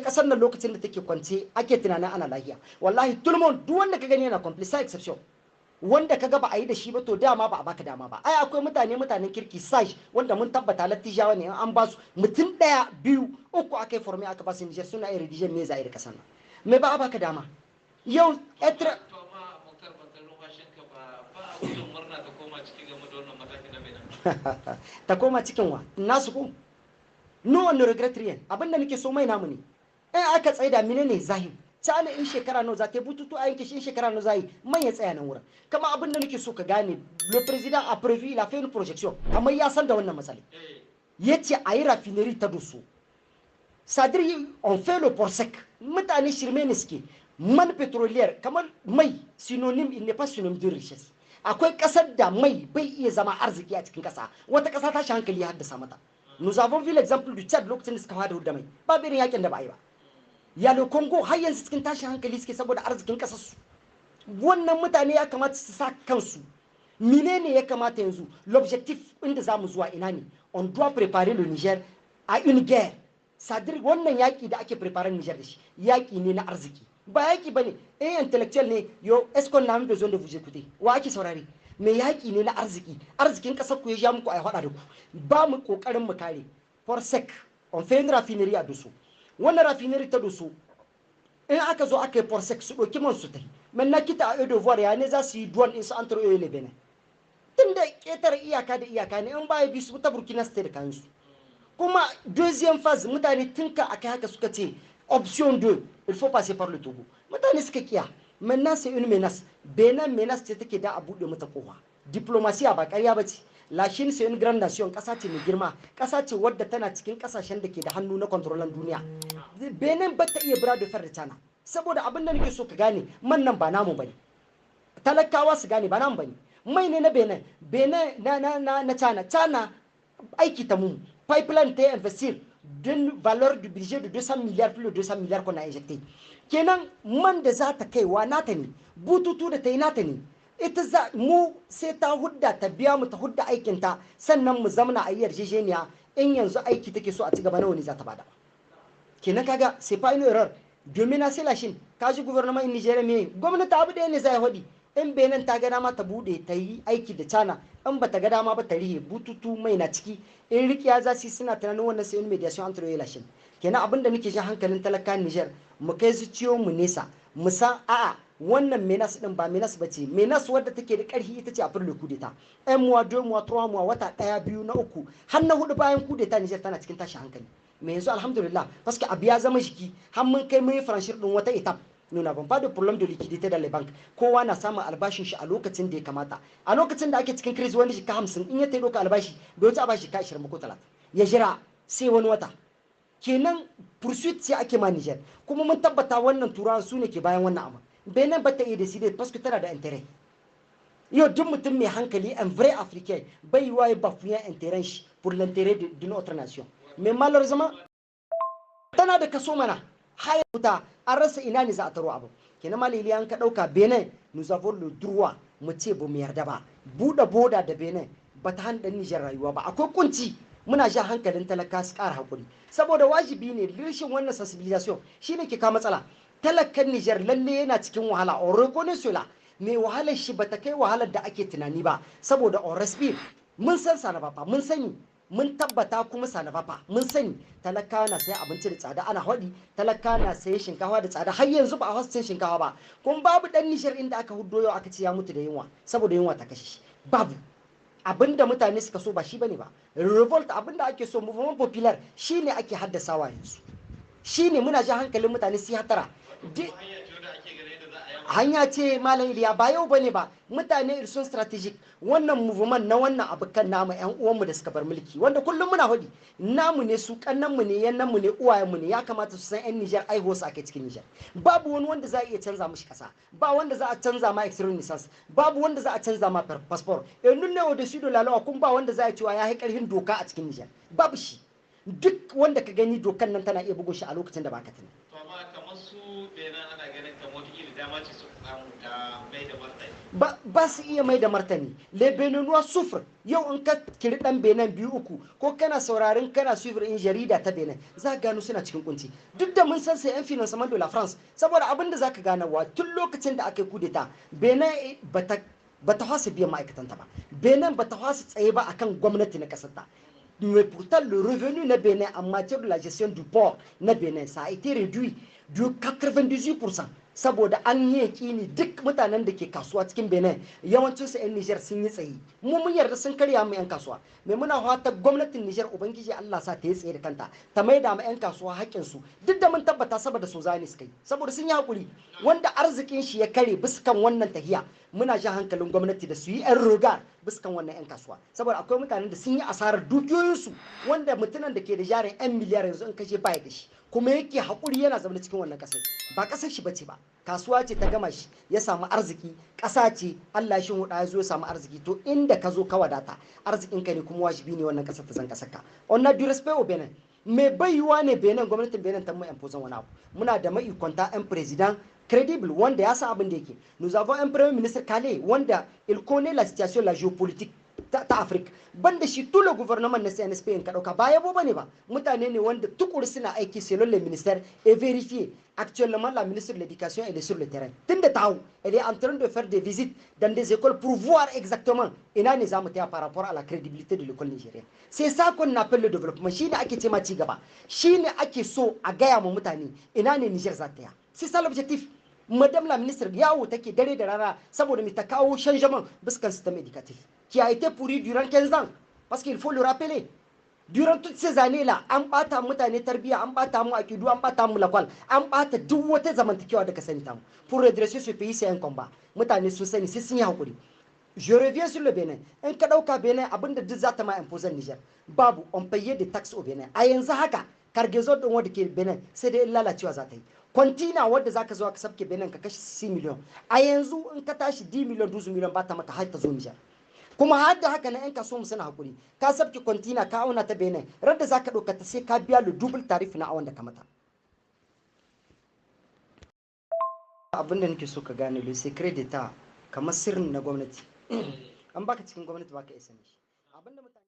Kasar nan, lokacin da take kwance ake tunanin ana lahiya. Wallahi, tout le monde, duk wanda ka gani yana complice, sans exception. Wanda ka ga ba a yi da shi ba, to dama ba a baka dama ba. Ai akwai mutane, mutanen kirki, sage, wanda mun tabbata lattijawa ne. An ba su mutum daya, biyu, uku, aka yi forme, aka ba su Niger, suna iya rédiger me za a yi da kasar nan. Me ba a baka dama yau etra. To amma Muktar, ban san numfashinka ba, ba a gudun murna ta koma ciki game da wannan matakin na Benin. Ta koma cikin wa nasu ko? No, on ne regrette rien. Abinda nake so, mai namu ne. In aka tsaida, mine ne zahim cana? In shekara nawa za ta yi bututu a yanke shi, in shekara nawa za yi man ya tsaya nan wurin. Kama abin da nake so ka gane, le président a prévu, il a fait une projection, amma ya san da wannan matsala. Ya ce a yi raffinerie ta Doso, c'est-à-dire on fait le port sec. Mutane shirme ne suke. Man pétrolière, kamar mai, synonyme, il n'est pas synonyme de richesse. Akwai kasar da mai bai iya zama arziki a cikin kasa, wata kasa tashi hankali ya haddasa mata. Nous avons vu l'exemple du Tchad, lokacin da suka fara da mai, babu irin yakin da ba a yi ba. Ya le Congo, har yanzu cikin tashin hankali suke saboda arzikin kasar su. Wannan mutane ya kamata su sa kansu menene ya kamata yanzu. L'objectif inda zamu zuwa ina ne? On doit préparer le Niger à une guerre, c'est-à-dire wannan yaki da ake préparer Niger da shi, yaki ne na arziki, ba yaki bane eh intellectuel ne. Yo, est-ce qu'on a besoin de vous écouter? Wa ake saurare? Me yaki ne na arziki. Arzikin kasar ku ya ja muku a faɗa da ku. Ba mu kokarin mu kare port sec, on fait une raffinerie à Dosso. Wannan raffinerie ta Dosso, in aka zo aka yi port sec, su ɗauki man su tafi. Maintenant, quitte à eux de voir ya ne za su yi douane in su entre eux et le Benin, tunda ƙetare iyaka da iyaka ne. In ba ya bi su ta Burkina, su da kayan su. Kuma deuxième phase, mutane tun ka aka haka suka ce option 2, il faut passer par le Togo. Mutane suka kiya. Maintenant, c'est une menace. Benin menace ce take da a buɗe mata kofa. Diplomasiya ba ƙarya ba ce. La Chine, c'est une grande nation, ƙasa ce mai girma, ƙasa ce wadda tana cikin ƙasashen da ke da hannu na kontrolan duniya. Benin ba ta iya bras de fer da China, saboda abin da nake so ka gane, man nan ba namu bane. Talakawa su gane, ba namu bane. Mai ne na Benin, Benin na China. China aiki ta mu pipeline ta investir d'une valeur du budget de 200 milliards, plus de 200 milliards qu'on a injecté. Kenan man da za ta kaiwa nata ne, bututu da ta yi nata ne. Ita za mu sai ta hudda, ta biya mu, ta hudda aikinta, sannan mu zamana a yi yarjejeniya. In yanzu aiki take so a ci gaba, nawa ne za ta bada? Kenan kaga c'est pas une erreur de menacer la Chine. Kaji gouvernement in Nigeria, me gwamnati abu ɗaya ne zai faɗi: in Benin ta ga dama ta bude ta yi aiki da China, in ba ta ga dama ba ta rihe bututu. Mai na ciki, in rikiya za su suna tunanin wannan sai médiation entre eux et la Chine. Kenan abin da nake jin hankalin talakan Niger, mu kai zuciyo mu nesa, mu san a'a, wannan menace din ba menace ba ce. Menace wadda take da karfi ita ce après le coup d'état. Un mois, 2 mois, 3 mois, wata ɗaya, biyu, na uku har na hudu bayan coup d'état, Niger tana cikin tashin hankali. Mais yanzu, alhamdulillah, parce que abu ya zama jiki, har mun kai mun yi franchir din wata étape. Nous n'avons pas de problème de liquidité dans les banques. Kowa na samun albashin shi a lokacin da ya kamata. A lokacin da ake cikin crise, wani jika 50 in ya tayi doka albashi, bai wuce a bashi jika 20 ko 30, ya jira sai wani wata. Kenan poursuite ce ake ma Niger. Kuma mun tabbata wannan turawan su ne ke bayan wannan abu. Benin ba ta iya décider parce que tana da intérêt. Yau duk mutum mai hankali, un vrai Africain, bai yi wa ya bafouer intérêt shi pour l'intérêt d'une autre nation. Mais malheureusement tana da kaso mana haya wuta, an rasa ina ne za a taro abu. Kenan malili an ka dauka Benin, nous avons le droit mu ce ba mu yarda ba. Buɗe boda da Benin ba ta hana Nijar rayuwa ba. Akwai kunci, muna sha hankalin talaka su ƙara hakuri, saboda wajibi ne. Rashin wannan sensibilisation shine ke kawo matsala. Talakan Nijar lalle yana cikin wahala, on reconnaît cela, mais wahalar shi bata kai wahalar da ake tunani ba, saboda on respire. Mun san ça ne va pas, mun sani, mun tabbata kuma ça ne va pas. Mun sani talakawa na sayan abinci da tsada, ana haɗi talakawa na sayan shinkafa da tsada. Har yanzu ba a wasu cin shinkafa ba. Kuma babu dan Nijar inda aka huddo yau aka ce ya mutu da yunwa saboda yunwa ta kashe shi, babu. Abinda mutane suka so ba shi bane ba révolte. Abinda ake so, mouvement populaire, shine ake haddasawa yanzu. Shine muna ji hankalin mutane su hatara. Hanya ce, Malam Iliya, ba yau bane ba. Mutane sont stratégique. Wannan mouvement na wannan abukan namu, yan uwanmu da suka bar mulki, wanda kullum muna hudi namu ne, su kannan mu ne, yannan mu ne, uwayen mu ne. Ya kamata su san yan Niger aiho su ake cikin Niger. Babu wani wanda za a iya canza mishi kasa, ba wanda za a canza ma extrait naissance, babu wanda za a canza ma passeport. Et nul n'est au-dessus de la loi. Kun ba wanda za a cewa ya yi karfin doka a cikin Niger, babu shi. Duk wanda ka gani, dokan nan tana iya bugun shi a lokacin da baka tunani. To amma Kamar su Benin, ana ganin kamar wata dama ce suka samu ta mai da martani. Ba su iya mai da martani. Les Béninois souffrent. Yau in ka kiri dan Benin biyu, uku, ko kana saurarin, kana suivre in jarida ta Benin, za ka gano suna cikin kunci. Duk da mun san c'est un financement de la France, saboda abin da za ka gane wa, tun lokacin da aka yi coup d'état, Benin bata fasa biyan ma'aikatanta ba, Benin bata fasa tsaye ba akan gwamnati na kasar ta. Mais pourtant, le revenu na Bénin en matière de la gestion du port na Bénin, ça a été réduit de 98%. Saboda an yi yakini duk mutanen da ke kasuwa cikin Benin, yawancin su 'yan Niger, sun yi tsaye. Mu mun yarda sun karya mu 'yan kasuwa. Mai muna fata gwamnatin Niger, Ubangiji Allah sa ta yi tsaye da kanta, ta maida mu 'yan kasuwa haƙƙin su. Duk da mun tabbata saboda su ne suka yi, saboda sun yi hakuri, wanda arzikin shi ya kare biskan wannan tahiya. Muna jan hankalin gwamnati da su yi 'yan rogar biskan wannan 'yan kasuwa, saboda akwai mutanen da sun yi asarar dukiyoyinsu, wanda mutumin da ke da jarin 'yan miliyar yanzu in kashe baya da shi, kuma yake haƙuri yana zaune cikin wannan ƙasar. Ba ƙasar shi bace ba, kasuwa ce ta gama shi ya samu arziki. Ƙasa ce Allah shi huɗa ya zo ya samu arziki. To, inda ka zo ka wadata, arzikin ka ne, kuma wajibi ne wannan ƙasar ta zan ƙasar ka. On a du respect au Benin, mais bai yiwuwa ne Benin, gwamnatin Benin ta mu imposer wani abu. Muna da ma'ikwanta, un président crédible wanda ya san abin da yake. Nous avons un premier ministre calé wanda il connaît la situation, la géopolitique ta Afrique. Banda shi, tout le gouvernement na CNSP, in ka dauka, ba yabo bane ba, mutane ne wanda tukuru suna aiki selon le ministère et vérifié. Actuellement, la ministre de l'Éducation, elle est sur le terrain. Tunda ta hau, elle est en train de faire des visites dans des écoles pour voir exactement ina ne zamu taya par rapport à la crédibilité de l'école nigérienne. C'est ça qu'on appelle le développement. Shine ake ce ma ci gaba, shine ake so a gaya ma mutane ina ne Niger za ta ya. C'est ça l'objectif. Madame la ministre yawo take dare da rana saboda mi ta kawo changement biskan système éducatif qui a été pourri durant 15 ans, parce qu'il faut le rappeler, durant toutes ces années là an bata mutane tarbiyya, an bata mu akidu, an bata mu lakwal, an bata duk wata zamantakewa da ka sani tamu. Pour redresser ce pays, c'est un combat. Mutane sun sani, sai sun yi hakuri. Je reviens sur le Benin. In ka dauka Benin, abinda duk za ta ma imposer Niger, babu. On paye des taxes au Benin. A yanzu haka cargaison din wanda ke Benin, sai dai lalacewa za ta yi. Kwantina wadda zaka zo ka sabke Benin, ka kashe 6 million, a yanzu in ka tashi 10 million, 12 million ba ta maka har ta zo Niger. Kuma har da haka na yan kasuwa suna hakuri. Ka sabke kwantina, ka auna ta Benin, radda zaka ɗauka ta, sai ka biya le double tarif na awon da ka mata. Abin da nake so ka gane, le secret d'état, kamar sirrin na gwamnati, an baka cikin gwamnati baka isa ne shi abinda mutane